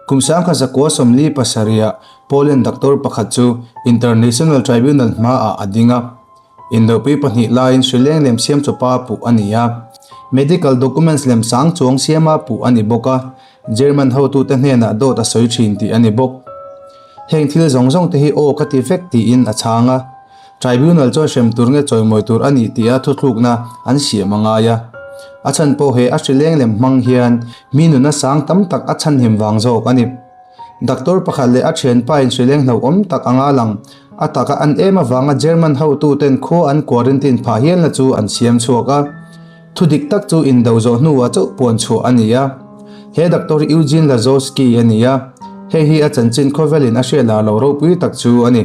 Kum 1947 ah Poland doctor pakhat chu International Tribunal hmaah a ding a. Indopui pahnih laiin hrileng lem siam chawpa puh a ni a. Medical documents lem sang chuang siama puh a ni bawk a. German hotute hnenah dawt a sawi thin tih a ni bawk. Heng thil zawng zawng te hi aw ka ti vek tiin a chhang a. Tribunal chuan hrem tur nge chawimawi tur a nih tia thuthlukna an siam a ngai a. A chhan pawh he a hrileng lem hmang hian mi nuna sang tam tak a chhanhim vang zawk a ni. Doctor pakhat leh a thianpa in hrileng hlauhawm tak anga lang a taka an em avanga German hotuten khua an quarantine phah hialna chu an siam chhuak a. Thu dik tak chu indo zawh hnuah chauh puan chhuah a ni a. He Doctor Eugene Lazowski a ni a, hei hi a chanchin khawvelin a hriat lar lo ropui tak chu a ni.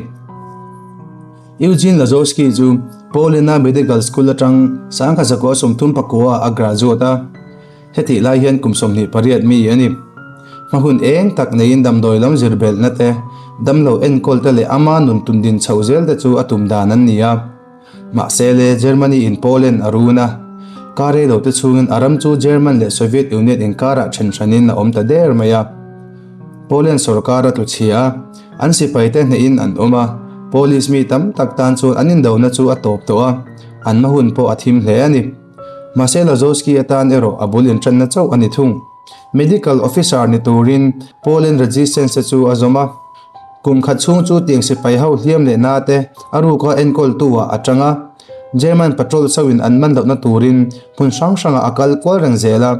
Eugene Lazowski chu Paulina Medical School atang 1939 ah a graduate a, hetih lai hian kum 28 mi a ni. Hma hun eng tak neiin damdawi lam zir belhna te, damlo enkawl te leh ama nun tundin chhoh zel te chu a tum dan an ni a. Mahse le, Germany in Poland a run a, kar rei lo te chhungin a ram chu German leh Soviet Union inkarah then hranin a awm ta der mai a. Poland sorkar a tlu chhia a, an sipaite hnehin an awm a, Polish mi tam tak tan chuan an indona chu a tawp tawh a, an hma hun pawh a thim hle a ni. Mahse Lazowski atan erawh a bul intanna chauh a ni thung. Medical officer ni turin Poland Resistance te chu a zawm a. Kum khat chhung chu tiang sipai ho hliam leh na te a ruka enkawltu ah a tang a. German patrol chauhin an man lohna turin hmun hrang hrangah a kal kual reng zel a.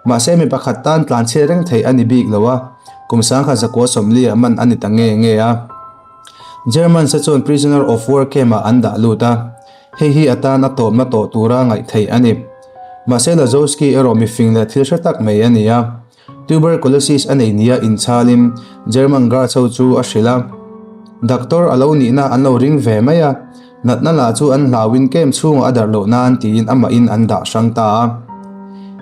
Mahse mi pakhat tan tlanchhiat reng theih a ni bik lo a, kum 1940 ah man a ni ta nge nge a. Germans te chuan prisoner of war camp ah an dah lut a, hei hi a tan a tawpna tawh tura ngaih theih a ni. Mahse Lazowski erawh mifing leh thil hre tak mai a ni a. Tuberculosis a nei nia inchhalin German guards ho chu a hrilh a. Doctor a lo nihna an lo ring ve mai a, natna lah chu an hlauin camp chhungah a darh loh nan tiin amahin an dah hrang ta a.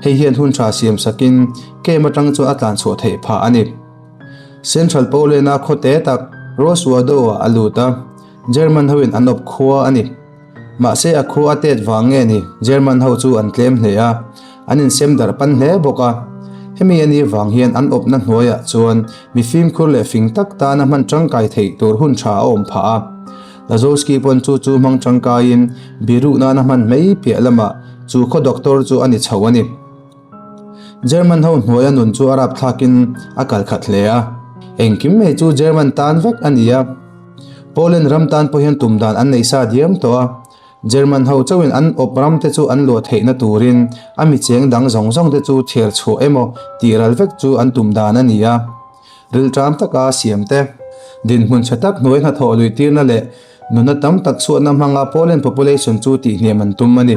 Hei hian hun tha siam sakin camp atang chuan a tlan chhuah theih phah a ni. Central Poland-a khaw te tak Roswado-ah a lut a, German hoin an awp khua a ni. Mahse a khua a tet vang nge ni, German ho chu an tlem hle a, an insem darh pan hle bawk a. Hemi a nih vang hian an awpna hnuaiah chuan mi fimkhur leh fing tak tana hman tangkai theih tur hun tha a awm phah a. Lazowski pawn chu chu hmang tangkaiin biruh nana hman mai piah lamah chu khaw doctor chu a ni chho a ni. German ho hnuaia nun chu a rapthlakin a kal khat hle a, engkim mai chu German tan vek a ni a. Poland ram tan pawh hian tum dan an nei sa diam tawh a, German ho chauhin an awp ram te chu an luah theihna turin a mi cheng dang zawng zawng te chu chher chhuah emaw tih ral vek chu an tum dan a ni a. Rilṭam taka siam te, dinhmun chhe tak hnuai hnathawh lui tirna leh nunna tam tak chhuahna hmanga Poland population chu tihhniam an tum a ni.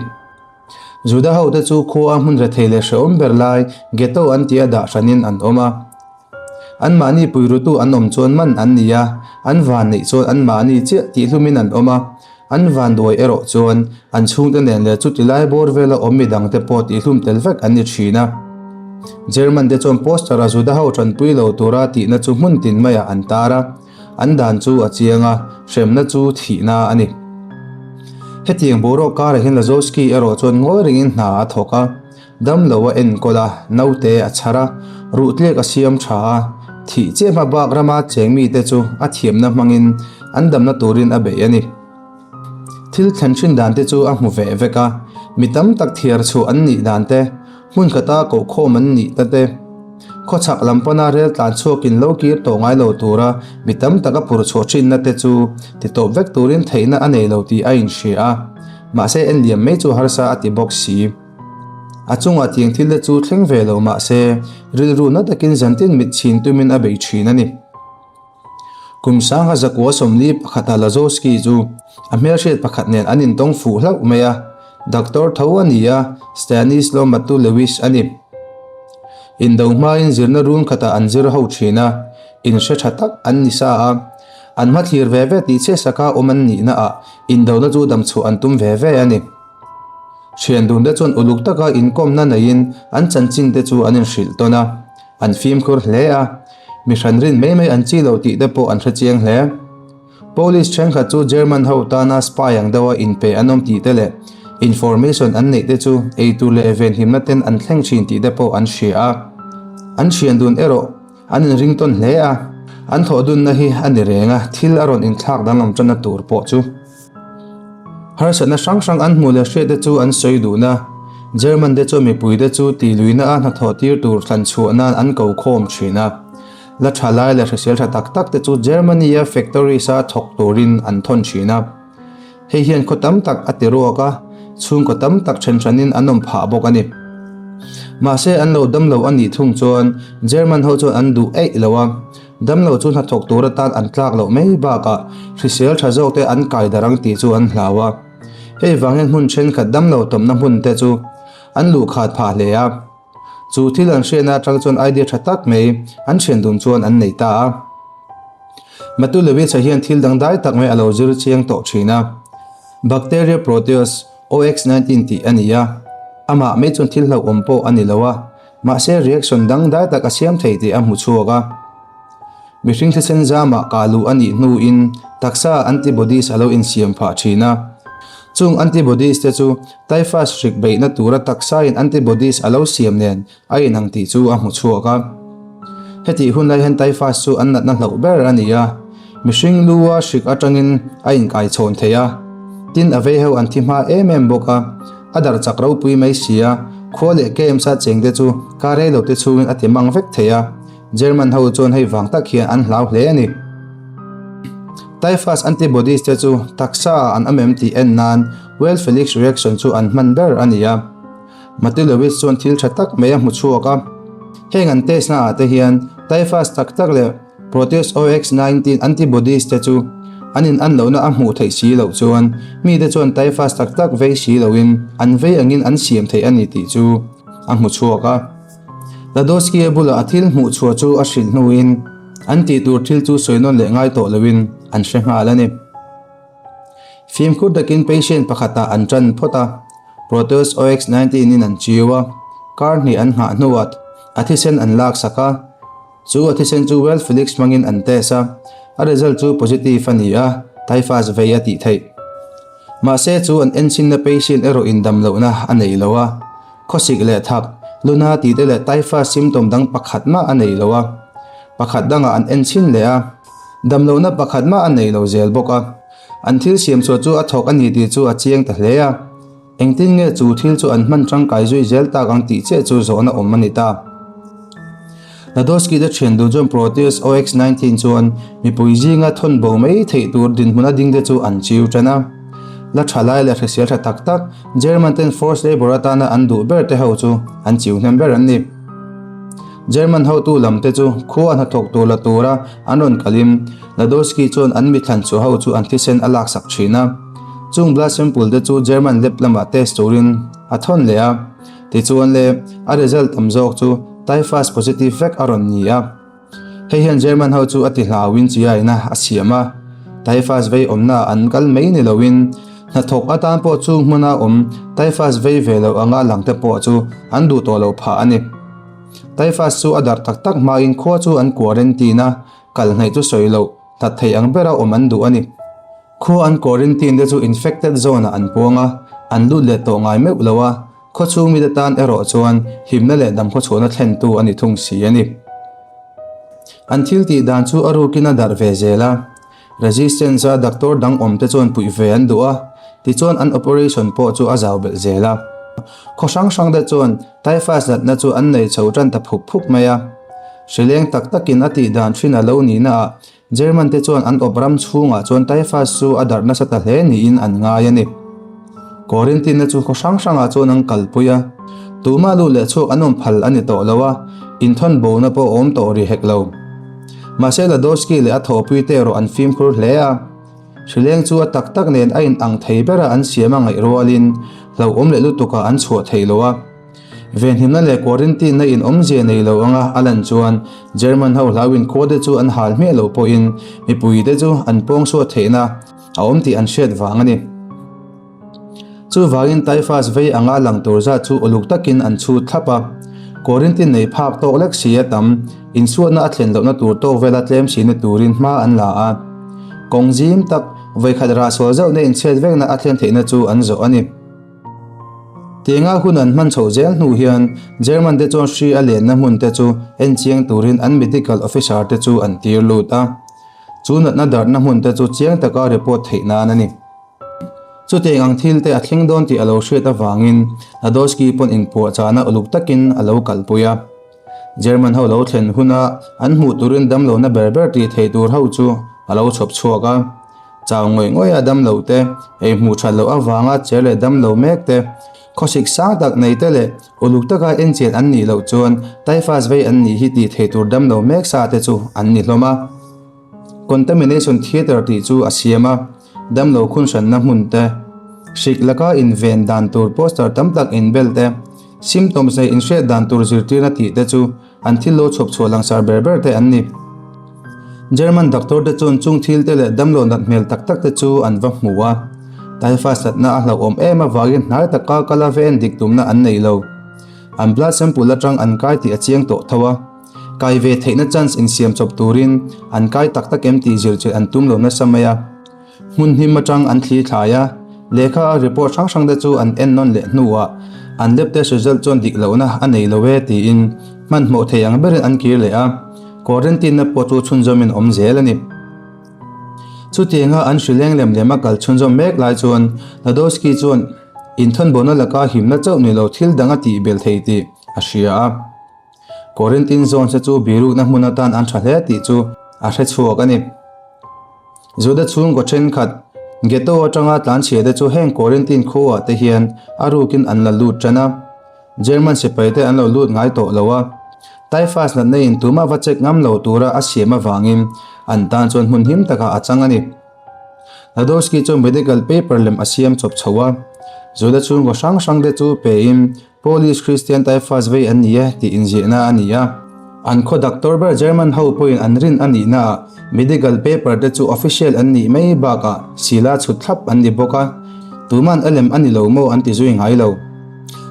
Juda hote chu khua hmun rethei leh hrehawm ber lai ghetto an tia dah hranin an awm a. Anmahni puirutu an awm chuan man an ni a, an van neih chuan anmahni chiah tihhlumin an awm a, an van duai erawh chuan an chhungte nen leh chuti lai bawr vela awm midangte pawh tihhlum tel vek an ni thin a. German te chuan poster a Juda ho tanpui lo tura tihna chu hmun tin maiah an tar a, an dan chu a chiang a, hremna chu thihna a ni. Hetiang boruak karah hian Lazowski erawh chuan ngawi ringin hna a thawk a. Damlo a enkawl a, naute a chhar a, ruhtliak a siam tha a, thih chiah hma bak rama cheng mite chu a thiamna hmangin an damna turin a beih a ni. Thil thlen thin dan te chu a hmu veh vek a, mi tam tak thiar chhuah an nih dan te, hmun khata kohkhawm an nih ta te, khawchhak lam pana rel tlan chhuakin lo kir tawh ngai lo tura mi tam tak a phur chhuah thinna te chu titawp vek turin theihna a nei lo tih a inhria a, mahse enliam mai chu harsa a ti bawk si. A chungah tiang thil te chu thleng ve lo mah se, rilru na takin zantin mit chhin tumin a bei thin a ni. Kum sanga zakua sawmli pakhata Lazowski chu a hmelhriat pakhat nen an intawng fuh hlauh mai a, doctor tho a ni a, Stanislaw Matulewicz a ni. Indo hmain zirna run khatah an zir ho thin a, inhre tha tak an ni sa a, an hmathlir ve ve tih chhiasaka awm an nihna ah indona chu damchhuah an tum ve ve a ni. Thian dunte chuan uluk taka inkawmna neiin an chanchin te chu an inhrilh tawn a, an fimkhur hle a, mi hran rin mai mai an chi lo tih te pawh an hre chiang hle. Police thenkhat chu German ho tana spy ang deuha inpe an awm tih te leh information an neih te chu eitur leh venhimna ten an thleng thin tih te pawh an hria a. An thian dun erawh. An inring tawn hle a, an thawh dunna hi a ni reng a, thil a rawn inthlak danglam tanna tur pawh chu. Harsatna hrang hrang an hmuh leh hriat te chu an sawi dun a, German te chuan mipui te chu tihluihna a hnathawh tir tur thlan chhuah nan an ko khawm thin a. La tha lai leh hrisel tha tak tak te chu Germany-a factories-a thawk turin an thawn thin a. Hei hian khaw tam tak a ti ruak a, chhungkaw tam tak then hranin an awm phah bawk a ni. Mahse an lo damlo a nih thung chuan German ho chuan an duh eih lo a, damlo chu hnathawk tur atan an tlak loh mai bakah hrisel tha zawk te an kai darh ang tih chu an hlau a. Hei vang hian hmun thenkhat damlo tawmna hmun te chu an luh khat phah hle a. Chu thil an hriatna atang chuan idea tha tak mai an thian dun chuan an nei ta a. Matulewicz-a hian thil dangdai tak mai a lo zir chiang tawh thin a. Bacteria proteus OX19 tih a ni a, amah mai chuan thil hlauhawm pawh a ni lo a, mahse reaction dangdai tak a siam thei tih a hmu chhuak a. Mihring thisen zamah kah luh a nih hnuin taksa antibodies a lo insiam phah thin a. Chung antibodies te chu typhus hrik beihna tura taksain antibodies a lo siam nen a inang tih chu a hmu chhuak a. Hetih hun lai hian typhus chu an natna hlauh ber a ni a, mihring lu-a hrik atangin a inkaichhawn thei a, tin a vei ho an thi hma em em bawk a, a darh chak ropui mai si a, khua leh camps-a chengte chu kar rei lote chhungin a ti mang vek thei a. German ho chuan hei vang tak hian an hlau hle a ni. Typhus antibodies te chu taksa ah an awm em tih en nan Weil-Felix reaction chu an hman ber a ni a. Matulewicz chuan thil tha tak mai a hmu chhuak a. Heng an test na ah te hian typhus tak tak leh Proteus OX19 antibodies te chu an in an lohna a hmuh theih si loh chuan mite chuan typhus tak tak vei si loin an vei angin an siam theih a ni tih chu a hmu chhuak a. Ladowski-a bulah a thil hmuh chhuah chu a hrilh hnuin an tih tur thil chu sawi nawn leh ngai tawh loin an hre nghal a ni. Fimkhur takin patient pakhatah an tan phawt a, Proteus OX19 in an chiu a, kar hnih an nghah hnuah a thisen an laksak a, chu a thisen chu Well Felix hmangin an test a, a result chu positive a ni a, typhus vei a tih theih. Mahse chu an enchinna patient erawh indam lohna a nei lo a. Khawsik leh thak, luna tih te leh typhus symptom dang pakhat mah a nei lo a, pakhat dangah an en chhin leh a, damlohna pakhat mah a nei lo zel bawk a. An thil siam chhuah chu a thawk a ni tih chu a chiang ta hle a, engtin nge chu thil chu an hman tangkai zui zel tak ang tih chiah chu zawhna awm a ni ta. Ladowski te thian duh chuan Proteus OX19 chuan mipui zinga thawn bo mai theih tur dinhmun a ding te chu an chiu tan a. La tha lai leh hrisel tha tak tak German ten forced labour atana an duh ber te ho chu an chiu hnem ber an ni. German hotu lam te chu khua hnathawk tur la tura an rawn kalim Ladowski chuan an mithlan chhuah ho chu an thisen a laksak thin a. Chung blood sample te chu German lab lamah test turin a thawn leh a. Tichuan le, a result tam zawk chu typhus positive vek a rawn ni a. Hei hian German ho chu a ti hlauin chiaina a siam a. Typhus vei awmna an kal mai ni loin hnathawk atan pawh chung hmuna awm typhus vei ve lo anga lang te pawh chu an duh tawh loh phah a ni. Typhus chu a darh tak tak hmain khua chu an quarantine a, kal hnaih chu sawi loh hlat thei ang bera awm an duh a ni. Khua an quarantine te chu infected zone ah an puang a, an lut leh tawh ngai meuh lo a, khaw chhung mite tan erawh chuan himna leh dam khawchhuahna thlentu a ni thung si a ni. An thil tih dan chu a rukin a darh ve zel a, resistance a doctor dang awm te chuan puih ve an duh a, tichuan an operation pawh chu a zau belh zel a. Khaw hrang hrang te chuan typhus natna chu an nei chho tan ta phuk phuk mai a, hrileng tak takin a tih dan thin a lo nihna ah German te chuan an awp ram chhungah chuan typhus chu a darh nasa ta hle niin an ngai a ni. Quarantine-na chu khaw hrang hrangah chuan an kalpui a, tumah lut leh chhuak an awm phal a ni tawh lo a, inthawn bona pawh a awm tawh ri hek lo. Mahse Ladowski leh a thawhpui te erawh an fimkhur hle a, hrileng chu a tak tak nen a in ang thei bera an siam a ngaih rualin hlauhawm leh lutukah an chhuah thei lo a. Venhimna leh quarantine-na in awmzia nei lo anga a lan chuan German ho hlauin khua te chu an hal hmiah loh pawhin mipui te chu an pawngsuah theihna a awm tih an hriat vang a ni. Chuvangin typhus vei anga lang tur zat chu uluk takin an chhut thlap a, quarantine nei phak tawk lek si a tam, insuatna a thlen lohna tur tawk vela tlem sina turin hma an la a. Kawng zim tak, vawikhat rah sual zauhna inchhiat vekna a thlen theihna chu an zawh a ni. Tianga hun an hman chhoh zel hnu hian German te chuan hri a lenna hmun te chu en chiang turin an medical officer te chu an tir lut a. Chu natna darhna hmun te chu chiang taka report theih nan a ni. Chutiang ang thil te a thleng dawn tih a lo hriat avangin Ladowski pawn inpuahchahna uluk takin a lo kalpui a. German ho lo thlen huna an hmuh turin damlohna ber ber tih theih tur ho chu a lo chhawp chhuak a. Chau ngawih ngawih a damlo te, ei hmuh that loh avanga cher leh damlo mek te, khawsik sang tak nei te leh uluk taka enchian an nih loh chuan typhus vei an nih hi tih theih tur damlo mek sa te chu an ni hlawm a. Contamination Theatre tih chu a siam a, damlo khun hranna hmun te, hrik laka inven dan tur poster tam tak inbel te, symptoms nei inhriat dan tur zirtirna tih te chu an thil lo chhawp chhuah langsar ber ber te an ni. German doctor te chuan chung thil te leh damlo nat hmel tak tak te chu an va hmu a, typhus natna a hlauhawm em avangin hnai taka kala ve endik tumna an nei lo. An blood sample atang an kai tih a chiang tawh tho a. Kai ve theihna chance insiam chawp turin an kai tak tak em tih zir chilh an tum lo nasa mai a. Hmun hnim atang an thli thlai a, lehkha a report hrang hrang te chu an en nawn leh hnuah an lab test result chuan dik lohna a nei lo e tiin hmanhmawh thei ang berin an kir leh a, quarantine na pawh chu chhunzawmin awm zel a ni. Chutianga an hrileng lem lem a kal chhunzawm mek lai chuan Nadowski chuan inthawnbawhna laka himna chauh ni lo thil dang a tihbelh thei tih a hria a. Quarantine zone te chu birukna hmun atan an tha hle tih chu a hre chhuak a ni. Juda chhungkaw thenkhat ghetto atanga tlanchhia te chu heng quarantine khuaah te hian a rukin an la lut tan a. German sipai te an lo lut ngai tawh lo a. Typhus natna in tumah va check ngam lo tura a siam avangin an tan chuan hmun him takah a chang a ni. Nadowski chu medical paper lem a siam chawp chho a. Juda chhungkaw hrang hrang te chu pein Polish Christian typhus vei an ni e tih inziahna a ni a. An khaw doctor ber German ho pawhin an rin a nihnaah medical paper te chu official an nih mai bakah sila chhut thlap an ni bawk a, tuman a lem a ni lo maw an ti zui ngai lo.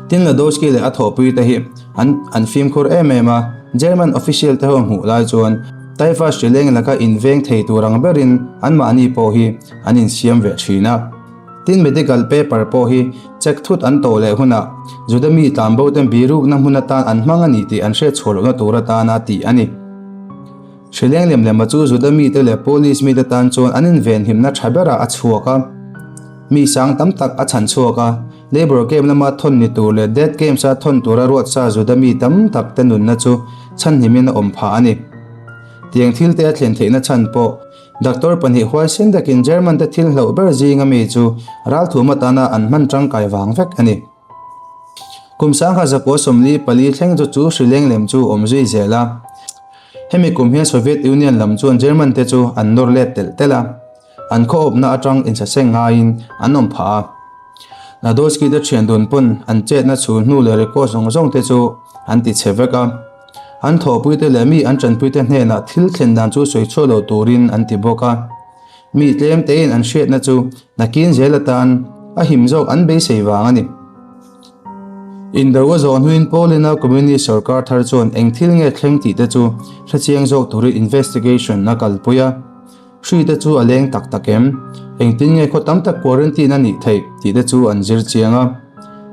Tin Ladowski leh a thawhpui te hi an an fimkhur em em a, German official te ho hmuh lai chuan typhus hrileng laka inveng thei tur ang berin anmahni pawh hi an insiam ve thin a. Tin medical paper pawh hi check thut an tawh leh hunah Juda mi tlanbo ten birukna hmun atan an hmang a ni tih an hriat chhuah lohna tur atana tih a ni. Hrileng lem lema chu Juda mite leh Polish mite tan chuan an invenhimna tha berah a chhuak a. Mi sang tam tak a chhan chhuak a, labour camp lama thawn ni tur leh death camps-a thawn tura ruat sa Juda mi tam tak te nunna chu chhanhimin a awm phah a ni. Tiang thil te a thlen theihna chhan pawh Doctor pahnih huaisen takin German te thil hlauh ber zinga mi chu ralthum atana an hman tangkai vang vek a ni. Kum sangha zakua 44 thleng chu chu hrileng lem chu awm zui zel a. Hemi kum hian Soviet Union lam chuan German te chu an nawr let telh telh a, an khawawpna atang insaseng ngaiin an awm phah a. Nadolsky te thian dun pawn an chetna chhun hnu leh record zawng zawng te chu an ti chhe vek a. An thawhpuite leh mi an tanpuite hnenah thil thlen dan chu sawi chhuah lo turin an ti bawk a. Mi tlem tein an hriatna chu nakin zel atan a him zawk an beisei vang a ni. Indo a zawh hnuin Paulina Communist sawrkar thar chuan eng thil nge thleng tih te chu hrechiang zawk turin investigation a kalpui a. Hri te chu a leng tak tak em? Engtin nge khaw tam tak quarantine a nih theih tih te chu an zir chiang a.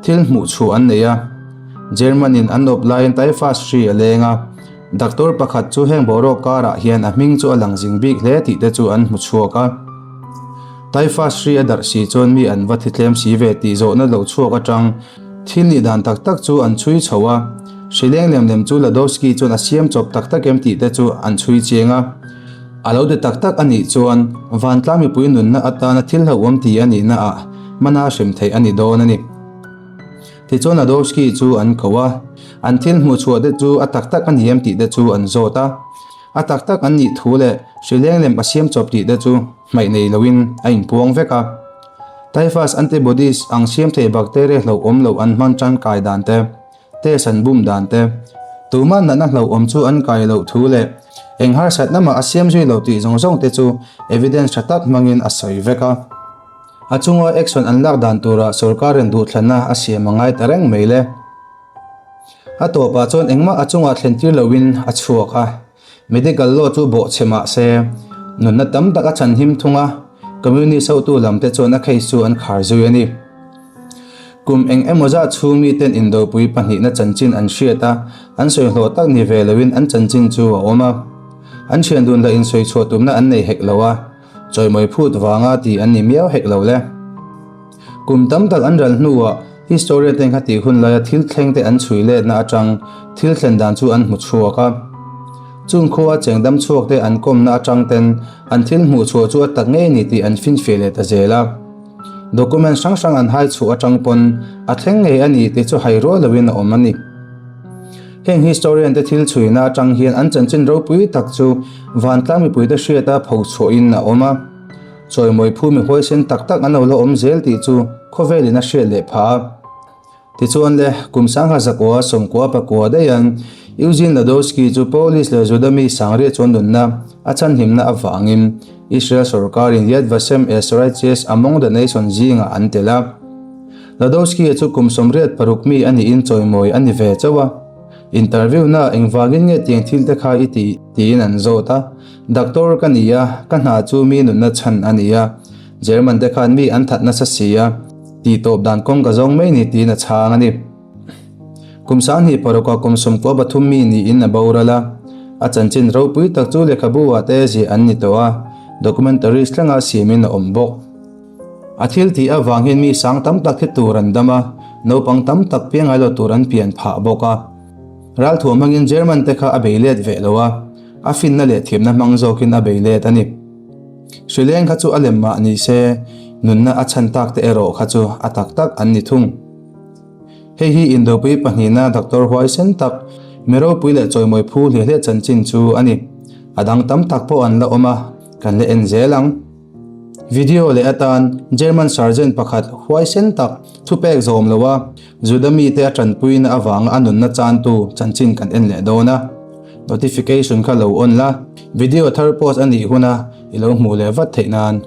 Thil hmuh chhuah an nei a. German in an awp laiin typhus hri a leng a. Doctor pakhat chu heng boruak karah hian a hming chu a lang zing bik hle tih te chu an hmu chhuak a. Typhus hri a darh si chuan mi an va thi tlem si ve tih zawhna lo chhuak atang thil nih dan tak tak chu an chhui chho a. Hri leng lem lem chu Ladowski chuan a siam chawp tak tak em tih te chu an chhui chiang a. A lo ti tak tak a nih chuan vantlang mipui nunna atana thil hlauhawm ti a nihna ah mana hrem theih a ni dawn a ni. Tichuan Ladowski chu an ko a, an thil hmuh chhuah te chu a tak tak a ni em tih te chu an zawt a. A tak tak an nih thu leh hrileng lem a siam chawp tih te chu hmaih nei loin a inpuang vek a. Typhus antibodies ang siam thei bacteria hlauhawm loh an hman tangkai dan te, Test an bum dan te, tumah natna hlauhawm chu an kai loh thu leh eng harsatna mah a siam zui lo tih zawng zawng te chu evidence tha tak hmangin a sawi vek a. A chunga action an lak dan turah sorkarin duhthlanna a siam a ngai ta reng mai le. A tawpah chuan engmah a chungah thlen tir loin a chhuak a. Medical law chu bawhchhe mah se, nunna tam tak a chhanhim thung a, Communist hotu lam te chuan a case chu an khar zui a ni. Kum eng emaw zah chhung miten indopui pahnihna chanchin an hriat a, an sawi hlawh tak ni ve loin an chanchin chu a awm a. An thian dun lah insawi chhuah tumna an nei hek lo a, chawimawi phut vanga ti an ni miau hek lo le. Kum tam tak an ral hnuah historian te kha tih hun laia thil thleng te an chhui letna atang thil thlen dan chu an hmu chhuak a. Chung khua cheng dam chhuak te an kawmna atang ten an thil hmuh chhuah chu a tak ngei ni tih an finfiah leh ta zel a. Document hrang hrang an hai chhuah atang pawn a thleng ngei a ni tih chu hai rual loin a awm a ni. Heng historian te thil chhuina atang hian an chanchin ropui tak chu vantlang mipuite hriata pho chhuahin a awm a. Chawimawi phu mi huaisen tak tak an lo la awm zel tih chu khawvelin a hriat leh phah a. Tichuan le, kum sangha zakua sawmkua pakua daihan Eugene Ladowski chu Polish leh Juda mi sangriat chuan nunna a chhanhimna avangin Israel sorkarin Yad Vashem as Righteous Among the Nations zingah an tel a. Ladowski-a chu kum 86 mi a niin chawimawi a ni ve chauh a. Interview-na engvangin nge tiang thil te kha i tih? tiin an zawt a. Doctor ka ni a, ka hna chu mi nunna chhan a ni a. German te khan mi an that nasa si a, tih tawp dan kawng ka zawng mai ni tiin a chhang a ni. Kum sanghnih paruka kum 13 mi niin a boral a, a chanchin ropui tak chu lehkhabu ah te ziah an ni tawh a, documentaries thlengah siamin a awm bawk. A thil tih avang hian mi sang tam tak thi tur an dam a, naupang tam tak piang ngai lo tur an pian phah bawk a. Ralthuam hmangin German te kha a bei let ve lo a, a finna leh thiamna hmang zawkin a bei let a ni. Hrileng kha chu a lem mah ni se, nunna a chhan tak te erawh kha chu a tak tak an ni thung. Hei hi Indopui pahnihna Doctor huaisen tak, mi ropui leh chawimawi phu hliah hliah chanchin chu a ni. A dang tam tak pawh an la awm a, kan la en zel ang. Video leh atan German sergeant pakhat huaisen tak thupek zawm lo a, Juda mite a tanpuina avanga a nunna chantu chanchin kan en leh dawn a. Notification kha lo on la, video thar post a nih huna i lo hmuh leh vat theih nan.